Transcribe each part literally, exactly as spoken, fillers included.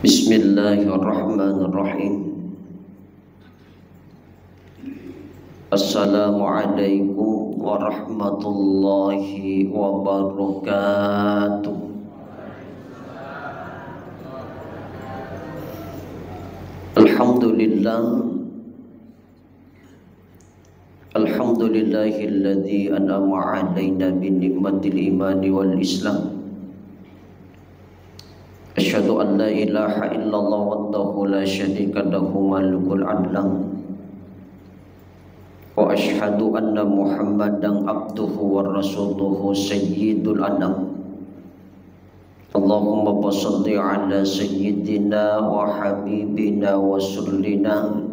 Bismillahirrahmanirrahim. Assalamualaikum warahmatullahi wabarakatuh. Alhamdulillah. Alhamdulillahilladzi an'ama 'alaina bi ni'matil imani wal islam. Asyhadu an la ilaha illallah wahdahu la syarika lahu malikul alam. Wa asyhadu anna Muhammadan abduhu wa rasuluhu sayyidul anam. Allahumma shalli ala sayyidina wa habibina wa rasulina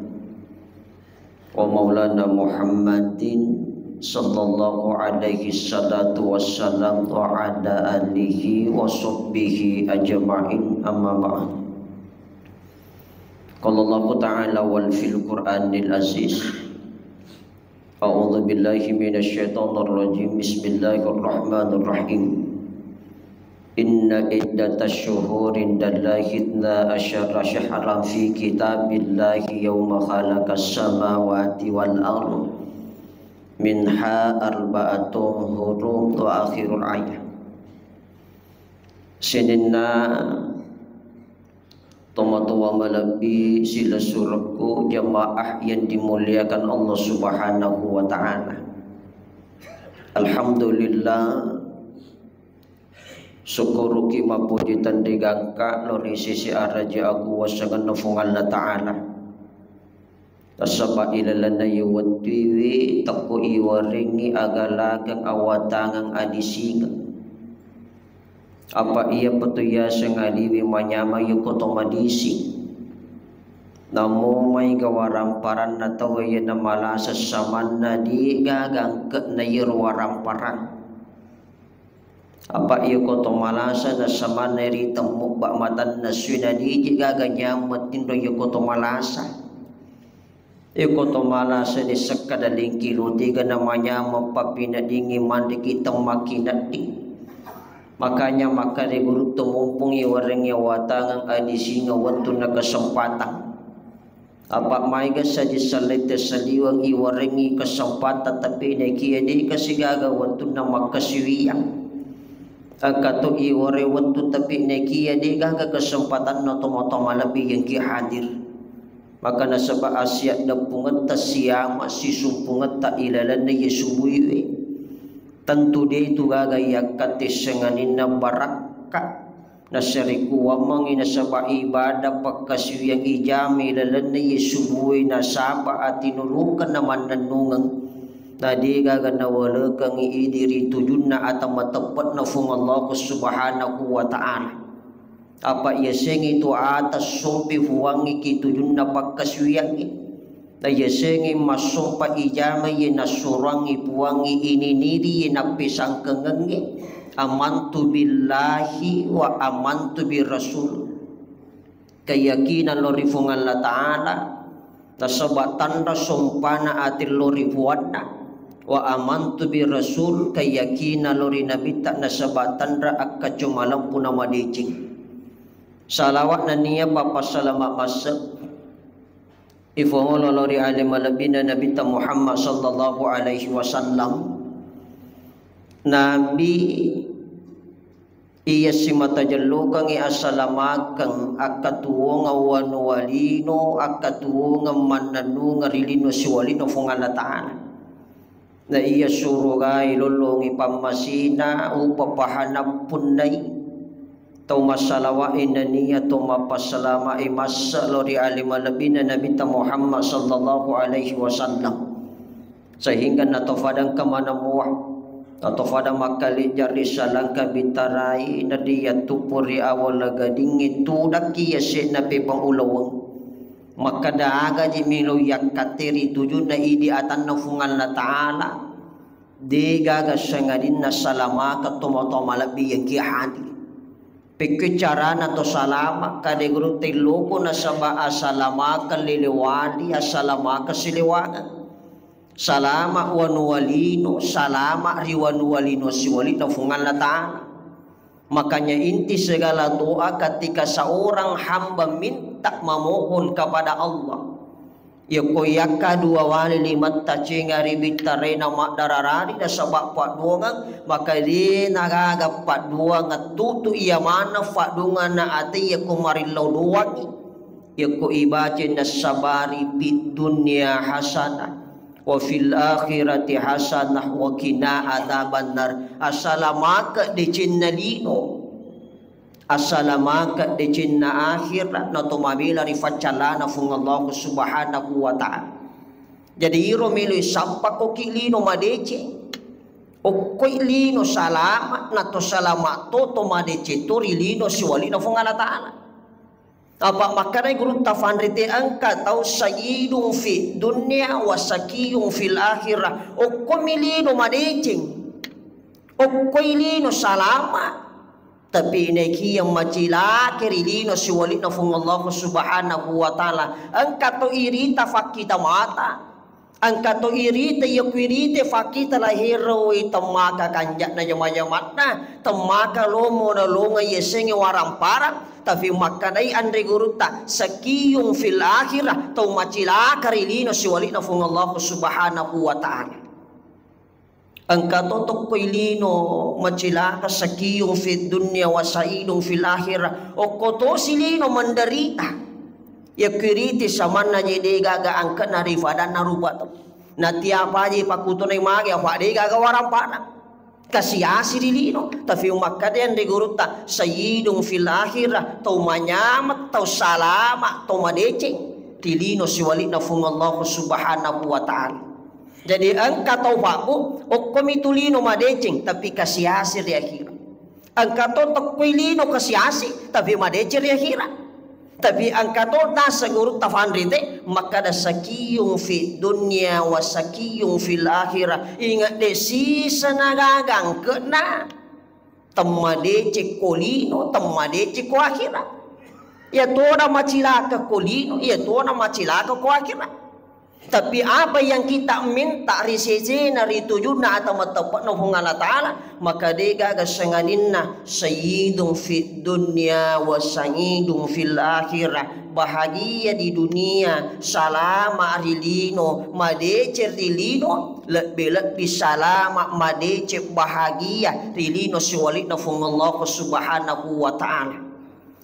wa maulana Muhammadin sallallahu alaihi salatu wassalam wa ala alihi wa sahbihi ajma'in, amma ba'd. Qala Allahu ta'ala wal fil Qur'anil aziz. A'udzu billahi minasy syaithanir rajim. Bismillahirrahmanirrahim. Inna iddatasy syuhuri indallahi itsna asyara syahran fi kitabillahi yauma khalaqas samawati wal ardh minha arba'atun hurum. Wa akhirul ayah. Sininna tomatoa malebbi silessurekku, jamaah yang dimuliakan Allah Subhanahu wa Ta'ala. Alhamdulillah, sukkuruki mappoji tenri gangka lao ri sisi araja akuwasangenna Fuang Allah Ta'ala. Nasaba ilalenna iye wettuiwi tekko iwarengngi agalageng awatangang adisingeng. Apa iya petu yaseng aliwi manyameng yoko to madising. Namo maiga waramparanna tau iya namalasa samanna di gaga engke'na iyaro waramparang. Apa iyako to malasa na samanna ri temmu ba matanna sui na diji gaga nyameng tinro iyako to malasa. Iyako to malasa ni sekka dalingki rutega na manyameng papinadingi manriki temmakki naddi. Makanya makkada gurutta mumpung iwarengngi watangang adisingeng wettunna kesempatan. Apa maega saji sallette saliweng iwarengngi kesempatan, tapi nekia deka sigaga wettunna makkasiwiang. Engka to iware wettu, tapi nekia degaga kesempatanna tomatoa malebbi yengki hadir. Maka nasaba asia deppungetta siama sisumpungetta ilalenna ye subuiwe. Tentu de tu gaga yakkatte senganinna barakka. Naserikuammengngi nasaba ibadah pakkasiwiang ijama ilalenna ye subue nasaba atinulukenna mannennungeng. Na degaga nawalekengngi idi ri tujunna ata mateppe'na Fuang Allah Subhanahu wa Ta'ala. Apa yasengngi tu ata sompi fuangngi ki tujunna pakkasiwiangngi. Nayasengngi massompa ijama ye nassuroangngi puangngi ininiri ye nappesangkengengnge, amantu billahi wa amantu bir rasul. Keyakinan lao ri Fuang Allah Ta'ala, nasaba tanra sompana ati lao ri puanna, wa amantu bir rasul, keyakinan lao ri nabitta nasaba tanra akkaco malempu na madeceng. Salawat nennia pappasalama masse ifongolo lao ri ale malebbina Nabitta Muhammad sallallahu alaihi wasallam. Nabi iya simata jellokengngi asalamakeng, akkatuwongeng wanuwa lino, akkatuwongeng mannennungeng ri lino siwalino Fuang Allah Ta'ala. Na iya surugai lollongi pammasina, upa pahanappunnai. Tau massalawa'i nennia to mappassalama'i masse lao ri ale malebbina Nabitta Muhammad sallallahu alaihi wasallam. Sehingga natofadang kemana mua, natofadang makkalejja ri salangka bitarai, nadi yattuppu ri awala gadingnge tudakki yase'na pepang ulaweng. Makkada agaji melo yakkatte ri tujunna idi atanna Fuang Allah Ta'ala. Degaga sangadinna salamakeng tomatoa malebbi yengki hadir. Pekkoi carana to salama, kade guru telloko nasaba asalamakeng lelewali, asalamakeng silewangeng. Salama wanuwa lino, salama ri wanuwa lino siwalina Fuang Allah Ta'ala. Makanya inti segala doa ketika seorang hamba minta memohon kepada Allah. Yako yakka dua wali limetta cenga ri bittarena maddararari nasaba padduangeng, maka de nagaga padduangeng tutu iya maneng padduangeng na ate yako marillau doangi. Yako ibaca nassabari fid dunya hasanah wa fil akhirati hasanah wa qina adzabannar. Asalamaka decenna lino. Asalamaka decenna akhirat nato mabela ri faccalana Fuang Allah Subhanahu wa Ta'ala. Jadi iro melo sappa koki lino madeceng. Okkoi lino salama nato salama to to madeceng to ri lino siwalina Fuang Allah Ta'ala. Apa makkanai gurutta fanrite engka tau sayyidun fi dunya wa sakiyyun fil akhirah. Okkomi lino madeceng. Okkoi lino salama. Tapi nekiya macilake ri lino siwali'na Fuang Allah Subhanahu wa Ta'ala. Engka to irita fakkita mata. Engka to irita, iya ku irita fakkita lahiroi temmaka kanja'na jama-jamanna, temmaka lomo na longa yasengnge warang-parang, tapi makkanai anre gurutta, sakiyung fil akhirah, tau macilaka ri lino siwali'na Fuang Allah Subhanahu wa Ta'ala. Engka to tokkoi lino macilaka, sakiyung fid dunya wa saidun fil akhirah. Okko tosi lino menderita. Yakku iriti samanna je de gaga angkena ri fadanna rupa to. Natiapa je pakutonai mage apa de gaga warang pada. Kasi-asi ri lino. Tapi umakkadeng ri gurutta, sayyidun fil akhirah, tau manyameng, tau salama, tau madeceng ri lino siwali'na Fuang Allah Subhanahu wa Ta'ala. Jadi engka tau fabbu, okkomi tu lino madeceng, tapi kasi-asi ri akhirah. Engka to tokkoi lino kasi-asi, tapi madeceng ri akhirah. Tapi engka to naseng gurutta fanrite, makkada sakiyung fi dunya wa sakiyung fil akhirah. Ingat de sisa nagaga angkena. Temmadeceng ko lino, temmadeceng ko akhirah. Iya tona macilaka ko lino, iya tona macilaka ko akhirah. Tapi apa yang kita minta ri sesena, ri tujunna atau mateppe'na Fuang Allah Ta'ala, maka de gaga sengadinna sayyidun fid dunya wa sa'idun fil akhirah. Bahagia di dunia, salama ri lino, madeceng ri lino, lebbi-lebbi salama, madeceng, bahagia ri lino siwali'na Fuang Allah Subhanahu wa Ta'ala.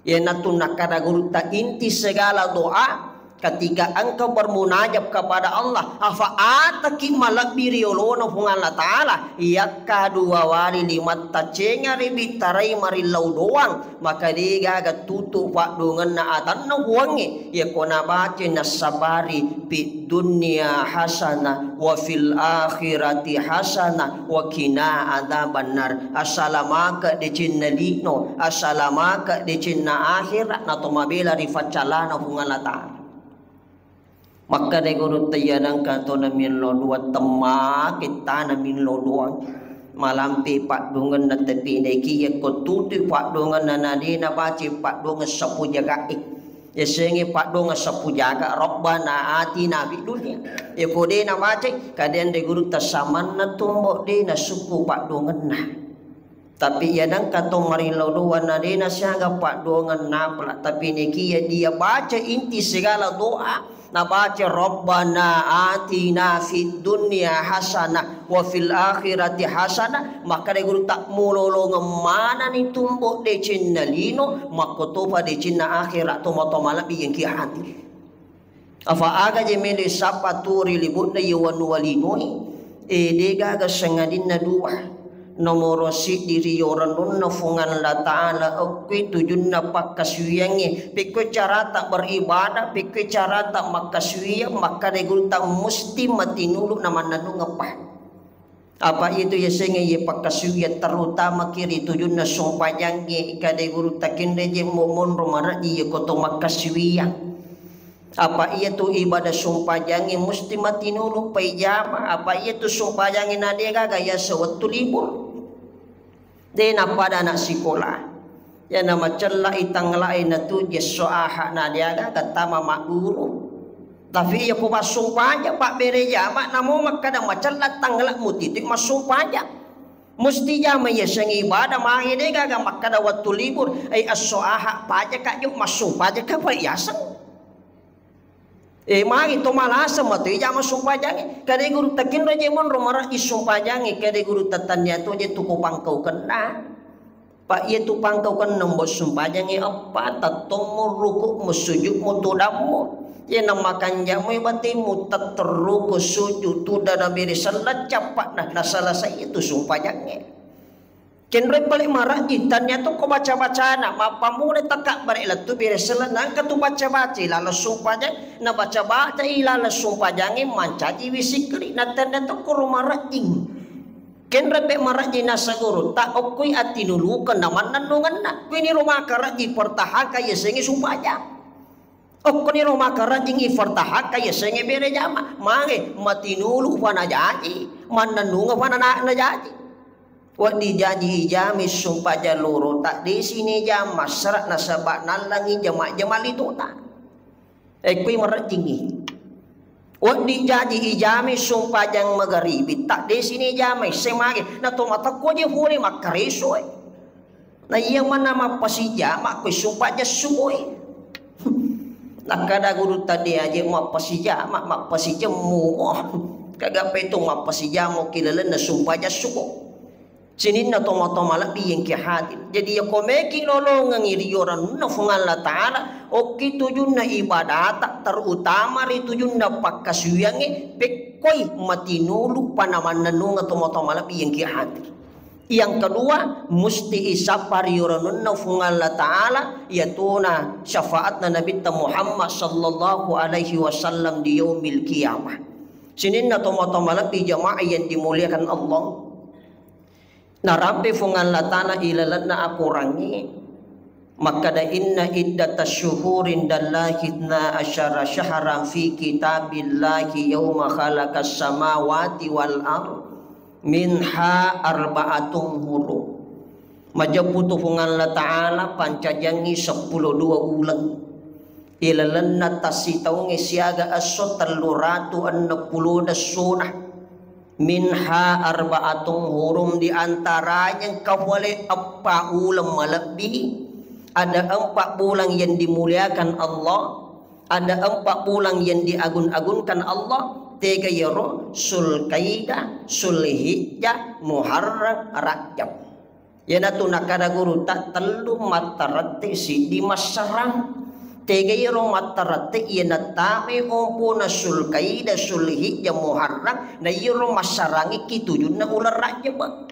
Iyanatu nakkada gurutta, inti segala doa ketika engkau bermunajat kepada Allah, afa ataki malebbi ri olona Fuang Allah Ta'ala, yakka dua wali limatta cenga ri bittarai marillau doang, maka de gaga tutu padduangenna atanna Fuangnge. Yako nabaca nassabari fid dunya hasanah wa fil akhirati hasanah wa qina adzabannar. Asalamaka decenna lino, asalamaka decenna akhirah, nato mabela ri faccalana Fuang Allah Ta'ala. Makkada gurutta, iya nengka to namillo doang, temma kittana millo doang. Malampe padduangenna, tapi naiki yakko tutui padduangenna na de nabaca padduangeng seppu jagae. Yasengnge padduangeng seppu jaga, Rabbana atina fid dunya. Yako de nabaca, kadang de gurutta samanna tumbo de nasukku padduangenna. Tapi iya nengka to marillau doang na de nasiaga padduangeng napala, tapi nekiya dia baca inti segala doa, nabaca Rabbana atina fid dunya hasanah wa fil akhirati hasanah, makkada gurutta, mulolongeng manani tumbo decenna lino, makkotopa decenna akhirah, toma-toma lebbi yengki hati. Afa aga je melo sappa tu ri libu'na ye wanua linoi? E, de gaga sengadinna dua. Nomoro siddi ri yorennunna Fuang Allah Ta'ala, okkoi tujunna pakkasuwiangnge. Pekkoi carata beribadah, pekkoi carata makkasuwiang, makkada gurutta musti matinulu na mannennungeppa. Apa itu yasengnge ye pakkasuwiang, terutama ki ri tujunna sumpajangnge, kada gurutta kenre je mo-, monro maraji ye koto makkasuwiang. Apa iya tu ibadah sumpajangnge musti matinulu paijama, apa iya tu sumpajangnge na de gaga yase wettu libur. De napada anak sikola. Yana macella i tanglae na tu jesso aha na de gaga tama magguru. Tapi iya ko massumpajang, pabbere jama, namo makkada macella tangla mutiti massumpajang. Musti jama yaseng ibadah, magi de gaga makkada wettu libur, eh, esso aha pajaka jo, massumpajaka pa yaseng. Eh, magi to malasa matu ijama sumpajangnge. Kade guru takinro je monro marajji sumpajangnge, kade guru tatannia to je tuku pangkau kenna. Pa iya tu pangkau kenna mbok sumpajangnge eppa, tattommu, rukukmu, sujudmu, tudammu. Iya namakanjamui batimmu, tatterruku, sujud, tudang, nabere sellang cappa'na, nasalasai itu sumpajangnge. Kenroi pale marajji, tania to ko baca-bacana, mappammula takabbare lettu bere sellang, nangka tu baca-baca ilaleng sumpajang, nabaca-baca ilaleng sumpajangnge mancaji wisikri, na tania to koro marajjing. Kenroi pe marajji nasaguru, ta okkoi atinulukeng na mannennungenna. Kuini ro makarajji pertahankan yasengnge sumpajang. Okkoniro makarajjing ipertahankan yasengnge bere jama. Mange matinulu fa najaji, mannennungeng fa na-, najaji. Wedding jaji ijami sumpajang loro, taddesini jama massara nasaba nallangi jama-jama litota. Eh, kui marajjingi. Wedding jaji ijami sumpajang magaribi, taddesini ijamai, semage, na to matekko je pole makkareso, eh. Na iya mana mappasijama, kui sumpajang subuh, eh. Nakkada guru tadi aja mappasijama, mappasijemmu. Kaga petu mappasijama ki lalenna sumpajang subuh. Sininna tomatoa malebbi yengki hadir. Jadi, yako meki lolongengi ri yoranunna Fuang Allah Ta'ala, okki tujunna ibadata, terutama ri tujunna pakkasuwiangnge, pekkoi matinulu panamannennunga tomatoa malebbi yengki hadir. Yang kedua, musti isappa ri yoranunna Fuang Allah Ta'ala, yatona syafaatna Nabitta Muhammad sallallahu alaihi wasallam di yaumil qiyamah. Sininna tomatoa malebbi jamaah yang dimuliakan Allah. Narampe Fuang Allah Ta'ala ilalenna akorangnge, makkada, "Inna iddatasy syuhuri indallahi itsna asyara syahran fi kitabillahi yauma khalaqas samawati wal ard minha arba'atun hurum." Majeppu tu Fuang Allah Ta'ala pancajiangngi seppulo dua uleng. Ilalenna tassitaungnge siaga esso tellu ratu enneng pulo essona. Minha arba'atun hurum, di antaranya engka pole eppa uleng malebbi. Ada empat bulan yang dimuliakan Allah, ada empat bulan yang diagung-agungkan Allah. Tega yero? Sulkaidah, Sulhijjah, Muharram, Rajab. Iyanatu nakkada gurutta, tellu mattarette, siddi massarang. Tega iyaro mattarette? Iya nattamai ompona Sulkaidah, Sulhijjah, Muharram, na iyaro massarangi ki tujunna uleng Rajjaba.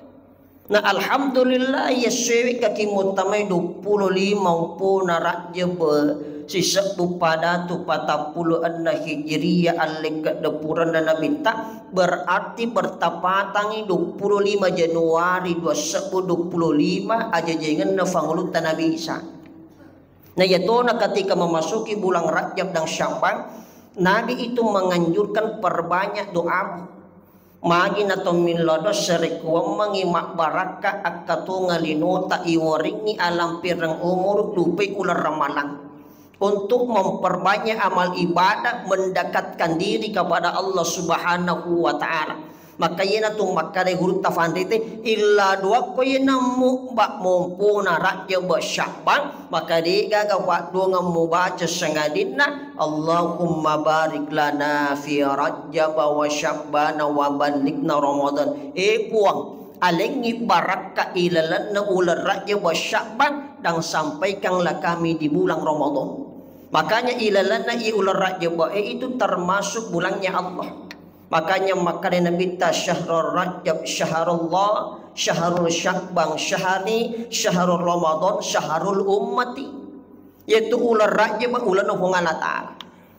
Na alhamdulillah, iya essoewe kaki muttamai duappulo lima ompona Rajjaba. Sisebbu padatu patappulo enneng Hijriyah, allekka depuranna Nabitta, berarti bertapatangi duappulo lima Januari dua sebbu duappulo lima ajajengenna fangulutta Nabi Isa. Na iyatona ketika memasuki bulan Rajab dan Sya'ban, Nabi itu menganjurkan perbanyak doamu. Magi na tommi lodo serekuammengngi mabbarakka akkatonga linota iwaringngi alampireng umuru lupai uleng Ramalang untuk memperbanyak amal ibadah mendekatkan diri kepada Allah Subhanahu wa Ta'ala. Maka iyanatu makkada gurutta fanrite, illa duakko iyanammu ba mompona Rajjaba Sya'ban, maka degaga padduangeng mubaca sangadinna Allahumma barik lana fi Rajjaba wa Sya'bana wa ballighna Ramadan. Eh Puang, alengngi barakka ilalenna uleng Rajjaba Sya'ban dan sampaikanlah kami di bulan Ramadan. Makanya ilalenna i uleng Rajjaba e itu termasuk bulannya Allah. Makanya makkada Nabitta, "Syahrul Rajab syahrullah, syahrul Sya'ban syahri, syahrul Ramadan syahrul ummati." Yaitu uleng Rajjaba ulenna Puang Allah Ta'ala.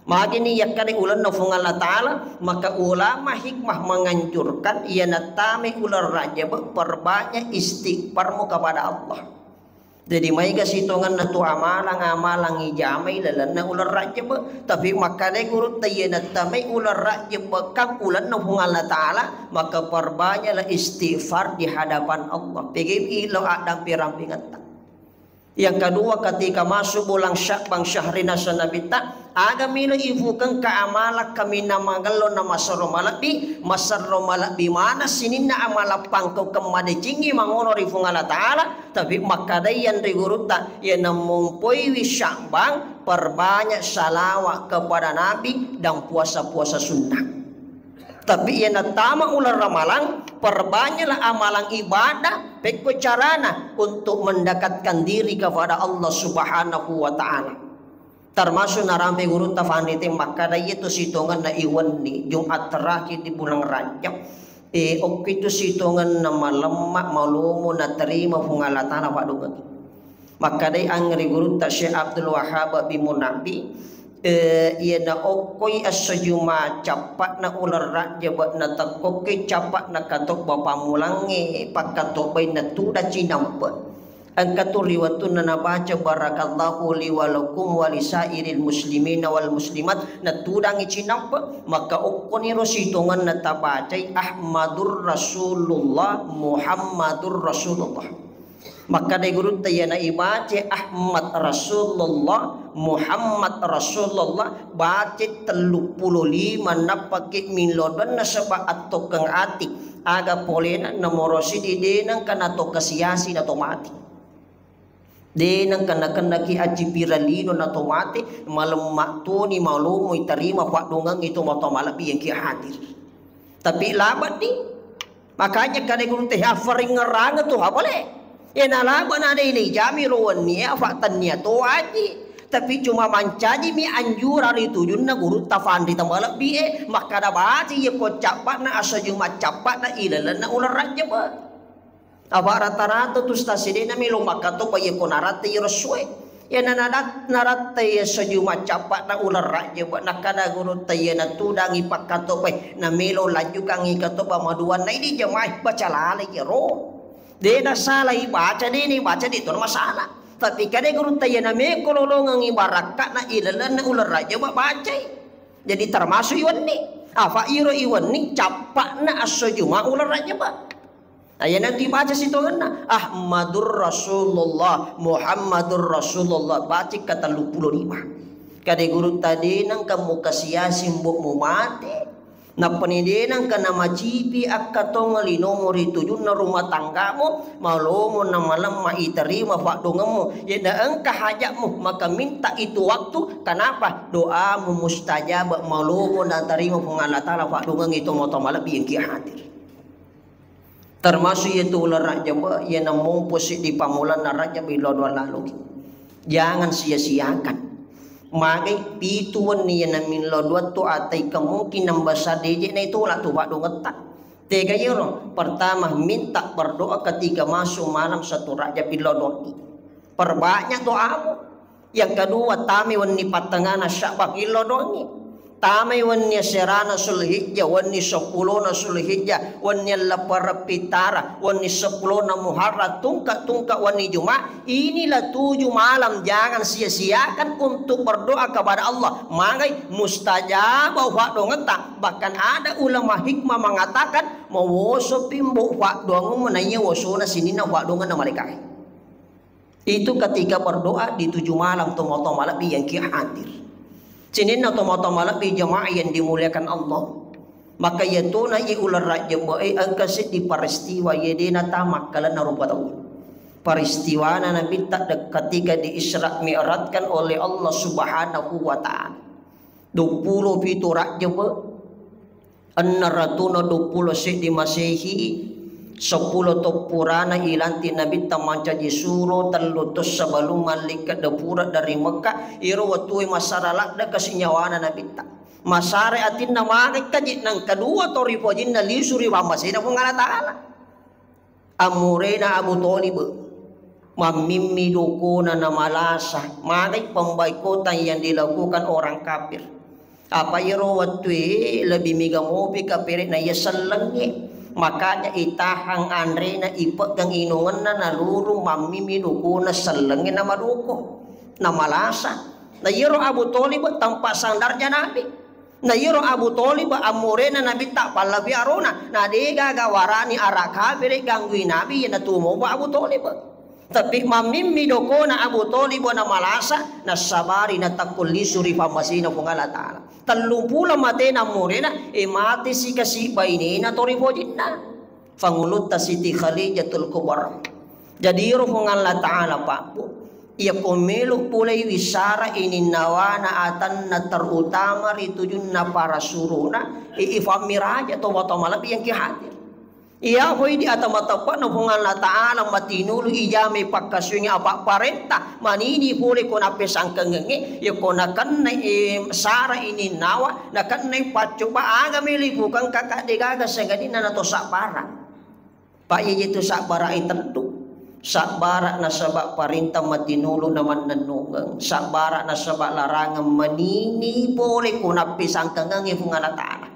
Magini yakkada ulenna Puang Allah Ta'ala, maka ulama hikmah menganjurkan iya nattamai uleng Rajjaba perbanyak istighfarmu kepada Allah. Jadi maega sitongenna tu amalang-amalang ijamai lalenna uleng Rajjaba. Tapi makkada gurutta iya nattamai uleng Rajjaba kan ulenna Puang Allah Ta'ala, maka perbanyaklah istighfar di hadapan Allah. Pegemi lo addamping-rampingetta. Yang kedua, ketika masuk bulan Sya'ban, syahri nasa Nabitta, aga melo ifukeng ka amalang kaminang magello na maserro malebbi, maserro malebbi maneng sininna amalang pangkaukeng madecengngi mangono ri Puang Allah Ta'ala, tapi makkadai yang ri gurutta, iya namompoiwi Sya'ban, perbanyak salawat kepada Nabi dan puasa-puasa sunnah. Tapi iya nattama uleng Ramalang, perbanyaklah amalan ibadah, pekko carana untuk mendekatkan diri kepada Allah Subhanahu wa Ta'ala. Termasuk narampe gurutta fanrite makkada, iya tu sitongenna iwenni Jumat terakhir di bulan Rajab. E, okko itu sitongenna malemma, malomo naterima Puang Allah Ta'ala paddungeng. Makkadai anre gurutta Syekh Abdul Wahhab bin Munabbih, eh, iyana okkoi esso Juma cappa'na uleng Rajjaba natekkokki cappa'na katobba pammulangnge pakkatobbai natudang cinampe. Engka tu ri wettunna nabaca, "Barakallahu li wa lakum wa li sairil muslimina wal muslimat," natudangi cinampe, maka okkoniro sitongenna tabacai, "Ahmadur Rasulullah, Muhammadur Rasulullah." Makkadai gurutta, iyana ibaca Ahmad Rasulullah, Muhammad Rasulullah, baca telluppulo lima, nappaki millau doanna saba attokkeng ati. Aga polena nomoro sidi, de nengka nato kasiasi nato mati. De nengka nakennaki aji pirang lino nato mati, malemma toni malomo itarima paddungengngi to matoa malebbi engki hadir. Tapi labaddi, makanya kada gurutta, affaringngerangeng tu, apa le? Iya nalaba nadailei jami ro wenni, afa tennia to aji. Tapi cuma mancajimi anjurang ri tujunna gurutta fanrita malebbi e, makkada baca iya ko cappa'na esso Juma cappa'na ilalenna uleng Rajjaba. Apa rata-rata tu stasi de namelo makkatobba iya ko naratta iyaro essoe. Iyana nadat-, naratta iya esso Juma cappa'na uleng Rajjaba, nakkada gurutta, iya natudangi pakkatobbae, namelo lanjukangngi katobba maduanna, idi jamaah baca laleng iyaro. De nasalai baca, de ni baca, de to masalah. Tapi kada gurutta, iya nameko lolongengngi barakka'na ilalenna uleng Rajjaba, bacai. Jadi termasuk iwenni. Afa iro iwenni cappa'na esso Juma uleng Rajjaba. Nah, iyanatu ibaca sitongenna, Ahmadur Rasulullah, Muhammadur Rasulullah, baca ka telluppulo lima. Kada gurutta, de nengka mukasiasi mbo mumate, nappani de nengka namacipi akkatongeng linomu ri tujunna rumah tanggamu, malomo namalemma iterima paddungemmu. Yena engka hajatmu, maka minta itu waktu. Kenapa? Doamu mustajab, malomo natarima Puang Allah Ta'ala paddungengngi to matoa malebbi engki hadir. Termasuk iyatu uleng Rajjaba, iyana mompo siddi pammulanna Rajjaba, illau doang laloki. Jangan sia-siakan. Magai pitu wenni iyana millau doang tu atai, kemungkinan besar de je naitolak tu paddungetta. Tega iyaro? Pertama, minta berdoa ketika masuk malam satu Rajab, illau doangngi. Perbanyak doamu. Yang kedua, tamai wenni pattengana Sya'ban, illau doangngi. Tamai wenni aserana Zulhijjah, wenni seppulona Zulhijjah, wenni elleppereng pittara, wenni seppulona Muharram, tungka-tungka wenni Juma. Inilah tujuh malam, jangan sia-siakan untuk berdoa kepada Allah. Magai mustajab paddungetta. Bahkan ada ulama hikmah mengatakan, mawoso pimbo paddoangmu naiya wosona sininna paddoangenna malaikae. Itu ketika berdoa di tujuh malam, tomatoa malebbi yang kia hadir. Sininna tomatoa malebbi, jamaah yang dimuliakan Allah. Maka iyatona iye uleng Rajjab e, engka seddi peristiwa iye de natama akkalenna rupa tau. Peristiwana Nabitta de-, ketika di Isra Mi'rajkan oleh Allah Subhanahu wa Ta'ala. Duappulo pitu Rajjab, enneng ratuna duappulo seddi Masehi, seppulo taung purana ilantik Nabitta mancaji suro, tellu taung sebelum mallikke de pura dari Mekkah, iro wettue masara ladde kasi nyawana Nabitta. Masare atinna, magai kaji nang kedua to ripojinna lisu ri pammasena Puang Allah Ta'ala. Ammurena Abu Thalib, mammimmi dukuna namalasa, magai pembaikotan yang dilakukan orang kafir. Apa iyaro wettue lebih mega mopi kapere na iya sellengnge. Makanya itahang anrena, ipeggang inungenna, naluru mammimmi dukuna sellengnge namaduko, namalasa. Na iyaro Abu Thalib tampak sandarnya Nabi. Na iyaro Abu Thalib ammurena Nabitta pallabi arona, na degaga warani ara kafir ganggui Nabi, iyanatu mopa Abu Thalib. Tapi mammimmi dokona Abu Thalib na malasa, nassabari natakkullisu ri pammasina Puang Allah Ta'ala. Tellung pulo matena murena, e mate sikasi bainena to ri pojinna. Fangulutta Siti Khadijatul Kubra. Jadi ro Puang Allah Ta'ala, Pak, Bu, iya ko melo pulai wisara ininnawana atanna terutama ri tujunna para suruna, e, ifammi raja to, to malebbi yang ki hadir. Iya hoi di ata mateppe'na Puang Allah Ta'ala matinulu ijamai pakkasuwingnge apa parenta manini pole ko nappesangkengengnge, iya ko nakennai, e, sara ininnawa, nakennai paccoba aga melo ipukang kaka degaga sangadinna nato sabbara. Pak, iya tu sabbara e tentu. Sabbara nasaba parenta matinulu na mannennungeng, sabbara nasaba larangang manini pole ko nappesangkengengnge Puang Allah Ta'ala.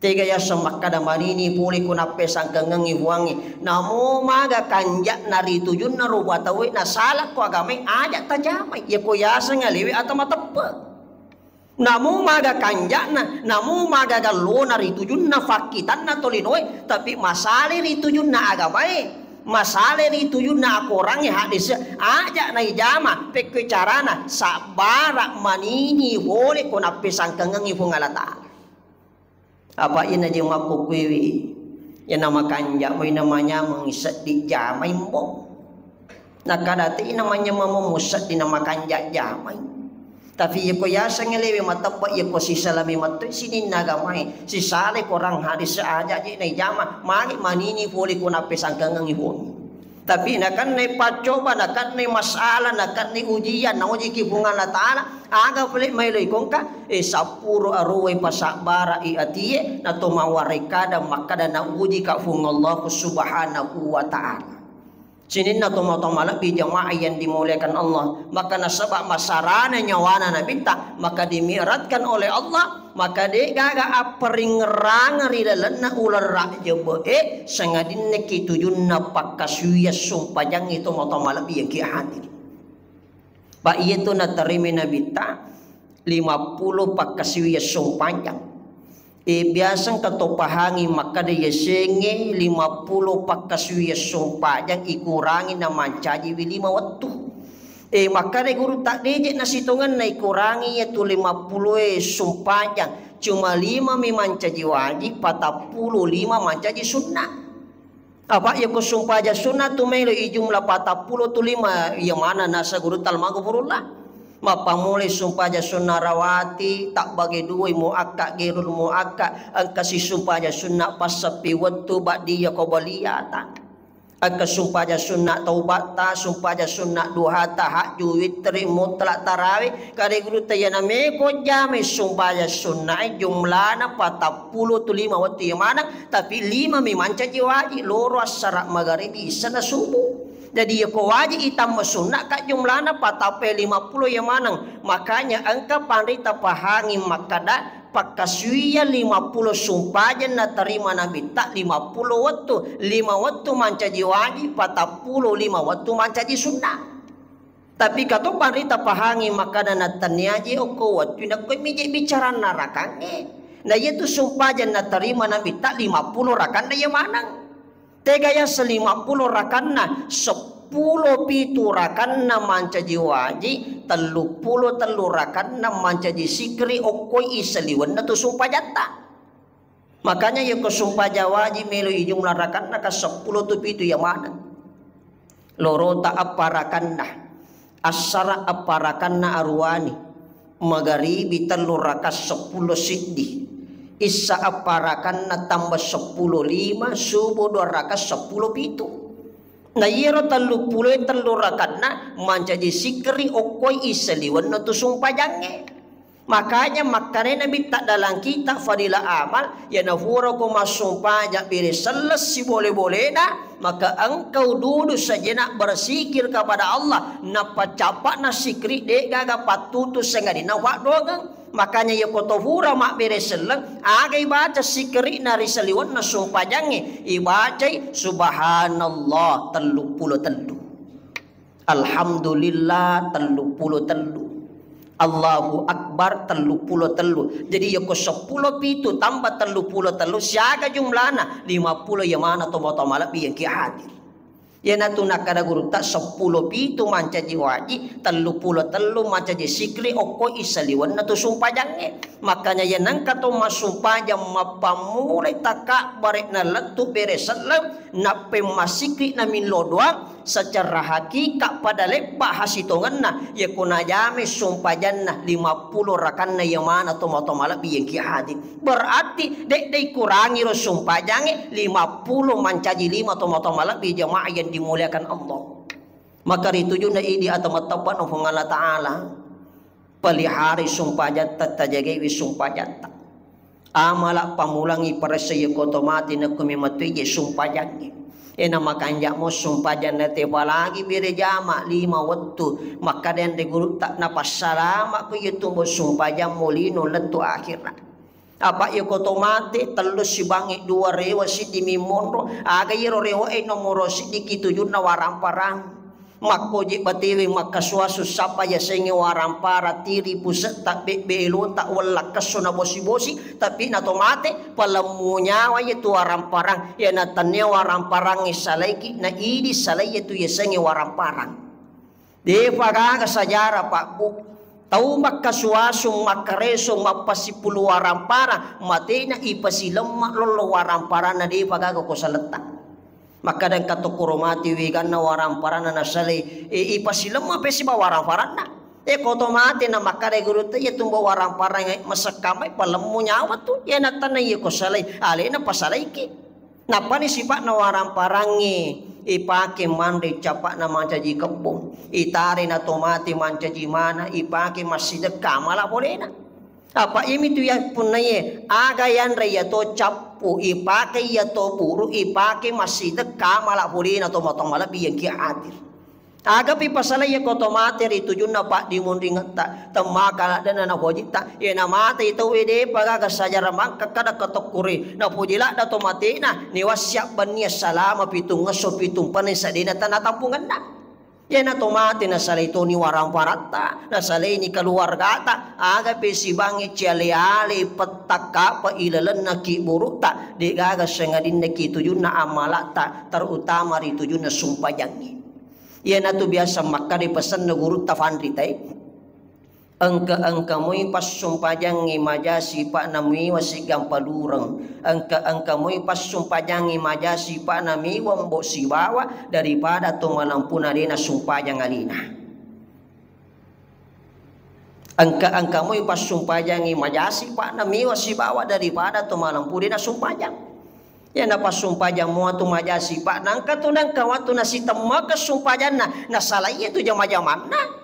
Tega yaseng makkada manini pole ko nappesangkengengngi Puangnge. Namo maga kanja'na ri tujunna rupa tauwe, nasalakko agamae, aja tajamai. Iya ko yaseng alewe ata mateppe. Namo maga kanja'na, namo maga gallona ri tujunna fakkitanna tolinoe, tapi masale ri tujunna agamae, masale ri tujunna akorangnge haddese, aja naijama, pekkoi carana, sabbara manini pole ko nappesangkengengngi Puang Allah Ta'ala. Apa iyana je makkukkuiwi, iyana makanja moi namanyameng seddi jamai mbo. Nakadati namanyameng mo seddi na makanja jamai. Tapi iyako yaseng lewe matebba, iyako sisalami matoi sininna agamae, sisale korang hadis aja je naijama, magi manini pole ko nappesangkengengngi poni. Tapi nakennai paccoba, nakennai masalah, nakennai ujian, naujiki Puang Allah Ta'ala, aga pale maelo ikongka, e, sappuro aruwai pasabbara i atie, nato mawarekada makkada naujika Puang Allah Subhanahu wa Ta'ala. Sininna tomatoa malebbi jamaah yang dimuliakan Allah, maka nasaba masarana nyawana Nabitta, maka dimi'rajkan oleh Allah, maka de'gaga apperingerangeng ri lalenna uleng rajjebe'e, sangadinna ki tujunna pakkasuwiyang sumpajangnge tomatoa malebbi yang ki hadir. Pa iyatu natarima Nabitta lima puluh pakkasuwiyang sumpajang. E, biasa engka to pahangi makkada yasengnge lima puluh pakkasuwiyang sumpajang ikurangi na mancajiwi lima wettu. E, makkada guru, taddeje nasitongenna ikurangi iyatu lima puluh e sumpajang, cuma lima mi mancaji wajib, patang puluh lima mancaji sunnah. Apa iyako sumpajang sunnah tu melo i jumlah patang puluh tu lima, iya maneng nasa guru talmagufurullah. Mappammulai sumpajang sunnah rawati, tabbage duai muakka, gerul muakka, engka si sumpajang sunnah passeppi wettu, baddiya qabliyata. Engka sumpajang sunnah taubatta, sumpajang sunnah duhata, hajju, witri, mutlak, tarawe. Kade gurutta iyana meko jamai sumpajang sunnah e jumlana patang puluh tu lima wettu iya maneng, tapi lima mi mancaji wajib, loro, assara, magaribi, isya na subuh. Jadi iyako wajib itamma sunnah ka jumlana patappai lima puluh iya maneng. Makanya engka panrita pahangi makkada pakkasuwiyang lima puluh sumpajang natarima Nabitta lima puluh wettu, lima wettu mancaji wajib, patang puluh lima wettu mancaji sunnah. Tapi kato panrita pahangi makkada nattanniaji okko wettu, nakko mije bicaranna rakangnge. Na iyatu sumpajang natarima Nabitta lima puluh rakanna iya maneng. Tega yaseng lima puluh rakanna, seppulo pitu rakanna mancaji wajib, tellu puluh tellu rakanna mancaji sikri okkoi isaliwenna tu sumpajatta. Makanya iyako sumpajang wajib melo i jumlah rakanna ka seppulo tu pitu iya maneng. Lorota apparakanna, assara apparakanna aruwani, magaribi tellu raka seppulo siddi, issa apparakanna tamba seppulo lima, subuh dua raka seppulo pitu. Na iyaro tellu pulo tellu rakanna mancaji sikri okkoi isaliwenna tu sumpajangnge. Makanya makkanai Nabitta dalam kitab Fadilah Amal, yana furako massumpajang bere selleng sibole-bolena, maka engkau duduk sejenak berzikir kepada Allah, nappa cappa'na sikri de'gaga pattutu sengadinna waddoangeng. Makanya iyako to fura mabbere selleng, aga ibaca sikri'na ri saliwenna sumpajangnge, ibacai subhanallah tellu pulo tellu. Alhamdulillah tellu pulo tellu. Allahu Akbar tellu pulo tellu. Jadi iyako seppulo pitu tamba tellu pulo tellu, siaga jumlana? Lima pulo, iya maneng tomatoa malebbi yang ki hadir. Iyanatu nakkada gurutta, seppulo pitu mancaji waji, tellu pulo tellu mancaji sikri, okko isaliwenna tu sumpajangnge. Makanya iya nengka to massumpajang mappammulai takabbare na lettu bere selleng, nappe massikri na millo doang, secara hakika pada lebba hasitongenna, yako najame sumpajanna lima pulo rakanna iya mana tomatoa malebbi yang ki hadir. Berarti, de', de' ikurangi ro sumpajangnge, lima pulo mancaji lima tomatoa malebbi jamaah yang dimuliakan Allah. Maka ritujunna idi atau matteppa'na Puang Allah Ta'ala. Pelihara sumpajatta, tajagaiwi sumpajatta. Amala pamulangi paressa yako to mate nakko mematuije sumpajangnge. Ena makanja'mo sumpajang na tepa lagi bere jama lima wettu. Makkada anre gurutta, napassalama ko iya tumbo sumpajammo lino lettu akhirat. Apa iya ko to mate, tellu sibangngi dua rewa siddi mi monro, aga iyaro rewa e nomoro siddi ki tujunna waramparang. Makkoje batewe makkasuasu sappa yasengnge waramparang, tiri pusetta, bebbe elota, wella kesso na bosi-bosi, tapi na to mate, palemmu nyawa iya tu waramparang, iya na tannia waramparang salaiki, na idi salai iya tu yasengnge waramparang. Depa gaga sejarah, Pak, Bu. Tau makkasuasu, makkareso, mappasipulu waramparang, matena ipasilemma lollo waramparanna, depa gaga ko saletta. Makkada engka tokkoro mati weganna waramparanna nasalai, e, ipasilemma pe siba waramparanna. E, ko to mate na makkada gurutta, iya tumbo waramparang, e, masekkamai palemmu nyawa tu. Iya natanna iya ko salai, alena pasalaiki. Nappani sipa'na waramparangnge ipake manre cappa'na mancaji kebbong, itare na to mate mancaji mana, ipake massidekka mala polena. Apa imi tu ya punnaye aga yanre iya to cappu, ipake iya to buru, ipake massidekka mala polena to matong malebbi yang ki hadir. Agapi pasalai iya ko to mate ri tujunna paddimunringetta, temmaka laddena napojitta. Iya na mate tauwe depa gaga sajara mangka kada katokkure, napoji ladda to matena, niwassia benni salama pitung esso pitung penne sadena tana tampungenna. Iya na to mate nasalai toni waramparatta, nasalaini keluargata, agapi sibangngi ciale-ale pettakkapa ilalenna kiburutta, de gaga sengadinna ki tujunna amalatta, terutama ri tujunna sumpajangnge. Iyanatu biasa makkada pesenna gurutta fanritae. Engka-engka moi passumpajangnge maja sipa'na muiwa sigampa lureng. Engka-engka moi passumpajangnge maja sipa'na miwa mbo sibawa daripada to malampuna dena sumpajang alena. Engka-engka moi passumpajangngi majasi pa'na miwa sibawa daripada to malempu de nasumpajang. Iya na passumpajang mua tu majasi pa'na engka tu nengka wattu nasitemmaka sumpajanna, nasalai iya tu jama-jamanna.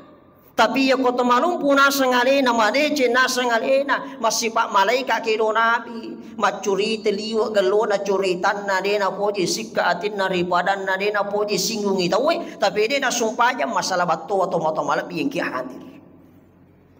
Tapi iya ko to malumpu naseng alena, madeceng naseng alena, massipa malaika kedo nabi, maccurita liwe gellona curitanna, de napoji sikka atinna ri padanna, de napoji singgungi tauwe, tapi de nasumpajang, masalah battoa to mato malebbi engki hadir.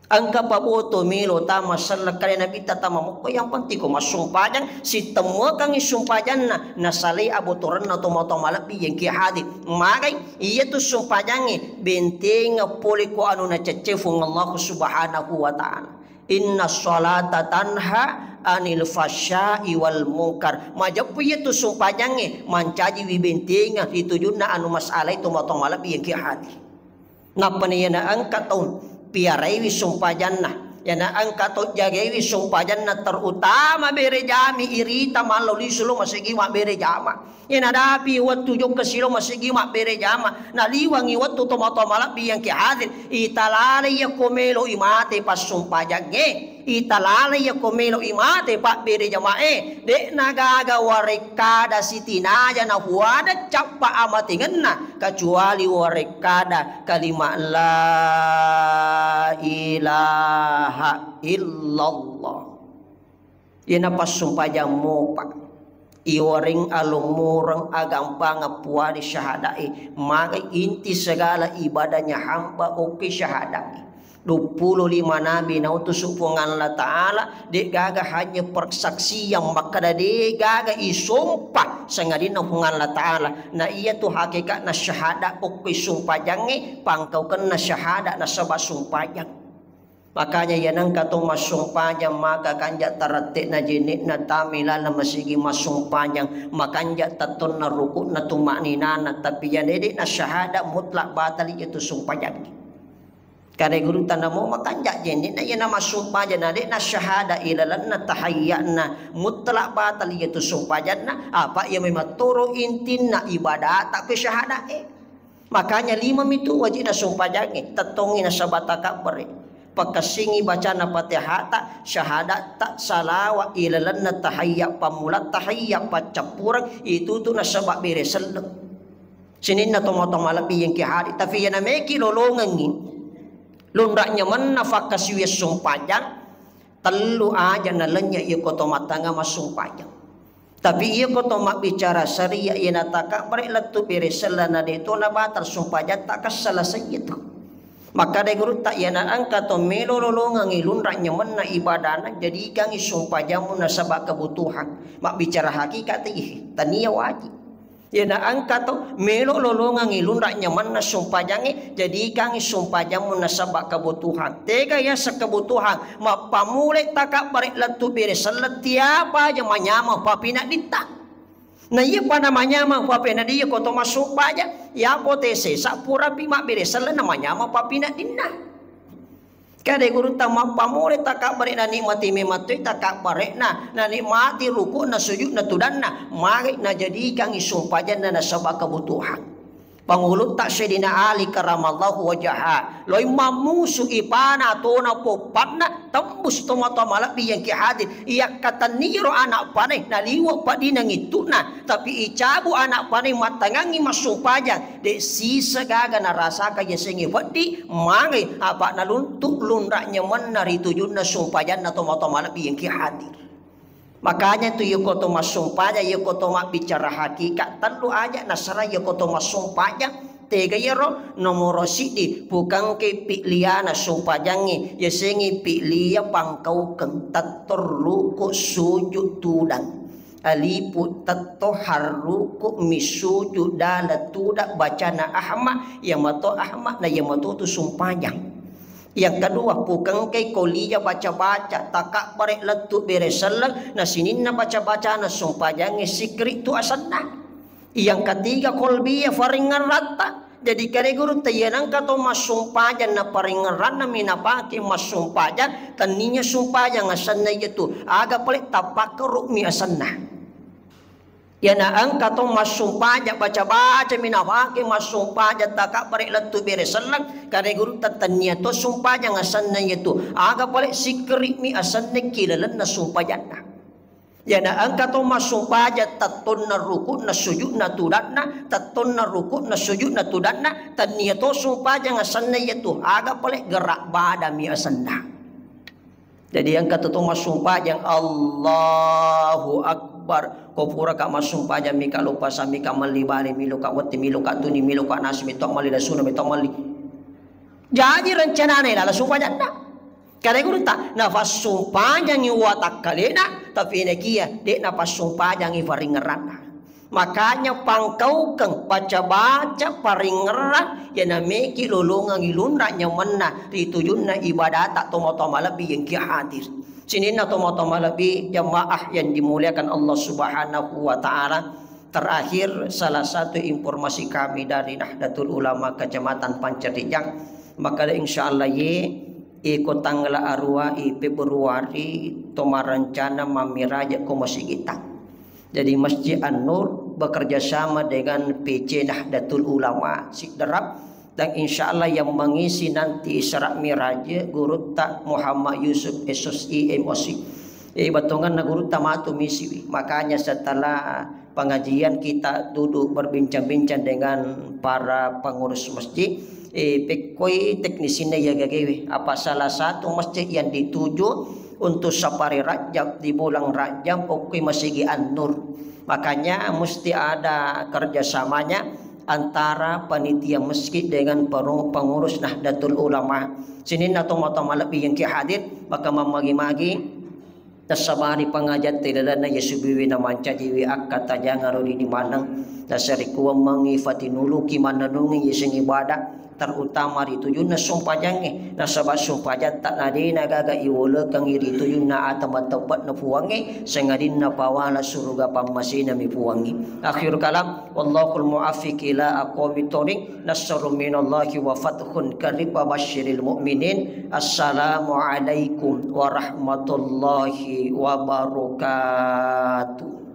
Engka paboto melo tama selleng kale Nabitta tama mokko, yang penting ko massumpajang, sittemmekangngi sumpajanna, nasalai abotorenna tomatoa malebbi engki hadir. Magai iyatu sumpajangnge bentenga pole ko anu nacecce Fuang Allah Subhanahu wa Ta'ala. Inna sholata tanha anil fahsya'i wal munkar. Majeppu iyatu sumpajangnge mancaji wibentenga ri tujunna anu masalai tomatoa malebbi engki hadir. Nappani iyana engka tau piaraiwi sumpajanna, iyana engka tau jagaiwi sumpajanna, terutama bere jami irita mallo lisu lo masigi mabbere jama. Iyana dapi wettu jokka silo masigi mabbere jama, naliwangi wettu tomatoa malebbi engki hadir, italalai yakko melo imate passumpajangnge. Italalai yakko melo imate pabbere jamae, de'na gaga warekkada sitinaja nafuada cappa amatengenna, kecuali warekkada kalimat la ilaha illallah. Iyana passumpajang mopa. Iwareng alommoreng agampang puade syahadae, magai inti segala ibadahnya hamba oke syahadae. Dua puluh lima nabi nautusu Puang Allah Ta'ala, de'gaga hanya persaksian makkada de'gaga isompa sangadinna Puang Allah Ta'ala. Na iyatu hakikatna syahada okke sumpajangnge, pangkaukenna syahada nasaba sumpajang. Makanya iya nengka to massumpajang maka kanja taratte'na jene'na tami laleng masigi massumpajang, makanja tattonna ruku'na tuma'ninana, tapi iya de' na syahada mutlak batali itu sumpajangnge. Kare gurutta namo makanja jene'na iya na massumpajang na de' na syahada ilalenna tahayya'na mutlak batali itu sumpajanna, apa iya memang toro intinna ibadata ko syahada e. Makanya lima mitu wajibna sumpajangnge, tettongngi nasaba takabbere. Pakessingi bacana Fatihata, syahadatta, salawa, ilalenna tahayya, pammula tahayya, paccappureng, itu tu nasaba bere selleng. Sininna tomatoa malebbi yengki hari, tapi yana meki lolongengngi. Lunra nyemenna fakkasiwi sumpajang, tellu aja nalenya iya ko to mattanga massumpajang. Tapi iya ko to mabbicara syariat, iya na takabbere lettu bere selleng na de to na batal sumpajatta, kessala sayyitu. Makkada gurutta, iya na engka to melo lolongengngi lunra nyemenna ibadana, jadikangngi sumpajammu nasaba kebutuhan. Mabbicara hakikat, ih, tania wajib. Iya na engka to melo lolongengngi lunra nyemenna sumpajangnge, jadikangngi sumpajammu nasaba kebutuhan. Tega yaseng kebutuhan? Mappamule takabbere lettu bere selleng, tiapa aja manyameng papinadditta. Na iya pada manyameng papinaddi iya ko to massumpajang, yapo te sesa purapi mabbere selleng na manyameng papinaddinna. Kade gurutta, mappamule takabbere na nikmati memang toi takabberena, na nikmati ruku'na, sujudna, tudanna, magi najadikangngi sumpajanna nasaba kebutuhan. Pangulutta Sayyidina Ali karamallahu wajaha, loi mammusu ipana tona poppanna, tembus tomatoa malebbi yengki hadir, iyakkatenniro anak pane naliwe' paddineng ittu'na, tapi icabu anak pane mattangangngi massumpajang, de' sisa gaga narasaka yasengnge weddi, mangai apa naluntu lunra nyemenna ri tujunna sumpajanna tomatoa malebbi yengki hadir. Makanya tu yoko to massumpajang, yoko to mabbicara hakikat, tellu aja nasara yoko to massumpajang. Tega yero? Nomoro siddi, pukangke pi'liana sumpajangnge, yasengnge pi'lia pangkaukeng, tettor ruku sujud tudang. Alipu tetto harruku misuju dala tuda bacana ahma, yamato ahma na yamato tu sumpajang. Yang kedua, pukengkai kolia baca-baca, takabbere lettu bere selleng, na sininna baca-bacana sumpajangnge sikri tu asenna. Yang ketiga, kolbia faringngerratta. Jadi kare gurutta, iya nengka to massumpajang na paringngerranna mi napake massumpajang, tenninya sumpajang asenna iya tu, aga pale tapakkerukmi asenna. Iyana engka to massumpajang baca-baca mi napake massumpajang takabbere lettu bere selleng, kare gurutta tennia to sumpajang asenna iya tu, aga pale sikri mi asenna ki lalenna sumpajanna. Iyana engka to massumpajang tettonna ruku'na sujudna tudanna, tettonna ruku'na sujudna tudanna, tennia to sumpajang asenna iya tu, aga pale gerak badami asenna. Jadi engka to to massumpajang Allahu Akbar. Ko puraka massumpajang mika lupasa mika melli bale, miloka wetti, miloka tuni, miloka nasi, mito melli lasuna, mito melli. Jaji rencanana lala sumpajanna. Kare gurutta, nafassumpajangi watakkalena, tapi nakia de' nafassumpajangi faringngerranna. Makanya pangkaukeng baca-baca paringngerrang, iyana meki lolongengngi lunra nyamanna ri tujunna ibadata tomatoa malebbi yengki hadir. Sininna tomatoa malebbi jamaah yang dimuliakan Allah Subhanahu wa Ta'ala. Terakhir, salah satu informasi kami dari Nahdlatul Ulama Kecamatan Pancarijang, maka insyaallah ye iko tanggal arua i Februari tomarancana mammiraja ko masigitta. Jadi Masjid An-Nur bekerja sama dengan P C Nahdlatul Ulama Sidrap, dan insyaallah yang mengisi nanti Isra Miraj Gurutta Muhammad Yusuf S S I M O C. Jadi batonganna gurutta matu misiwi. Makanya setelah pengajian kita duduk berbincang-bincang dengan para pengurus masjid. Eh, pekkoi teknisinna iya gagewe. Apa salah satu masjid yang dituju untuk safari Rajab di bulan Rajab, okkoi Masigi An-Nur. Makanya mesti ada kerjasamanya antara panitia masjid dengan peru-, pengurus Nahdlatul Ulama. Sininna tomatoa malebbi yang ki hadir, maka mamagi-magi Tassabari pangajatta ilalenna yasubiwi namancajiwi akkatajangaro didi maneng. Nasarikuammengngi fatinuluki mannennungngi yaseng ibadah, terutama ri tujunna sumpajangnge, nasaba sumpajatta nadena gaga iwolekengngi ri tujunna ata mateppe'na puangnge, sangadinna pawala suruga pammasenami puangnge. Akhir kalam, wallahul muwaffiq ila aqwamit thoriq, nasrun minallahi wa fathun qarib wa basyiril mu'minin. Assalamualaikum warahmatullahi wabarakatuh.